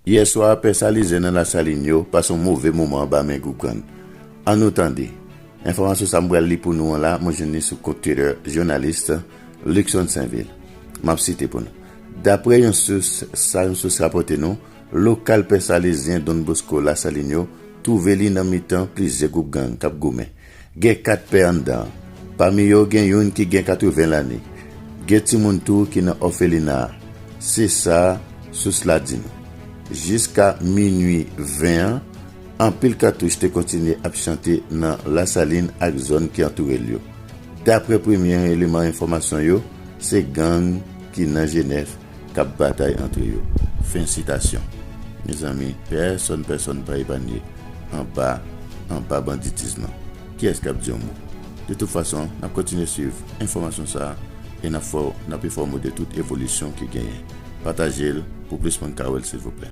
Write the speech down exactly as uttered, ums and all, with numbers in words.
Yèswa, pè Salizyen nan Lasalin yo pase yon move moman anba men gwoup gang. Ann nou tande. Enfòmasyon sa m pral li pou nou an la, mwen jwenn li sou kont Twitter jounalis Luckson Sainvil. M ap site pou nou. Daprè yon sous, sa yon sous rapòte nou, lokal pè Salizyen Don Bosco Lasalin yo twouve li nan mitan plizyè gwoup gang k ap goumen. Gen kat pè anndan an. Pami yo, gen youn ki gen katreven lane. Gen timoun tou ki nan òfelina a. Se sa sous la di nou. Jiska minui ven an, anpil katouch te kontinye ap chante nan Lasalin ak zòn ki antoure l yo. Daprè premye eleman enfòmasyon yo, se gang ki nan Jenèf k ap batay antre yo. Fen sitasyon. Mezanmi, pèsonn, pèsonn pa epanye anba, anba banditis nan. Kiyès k ap di yon mo? De tout fason, n ap kontinye swiv enfòmasyon sa a e n ap fè w, n ap enfòme w de tout evolisyon ki genyen. Pataje l pou plis moun ka wè l, silvouplè.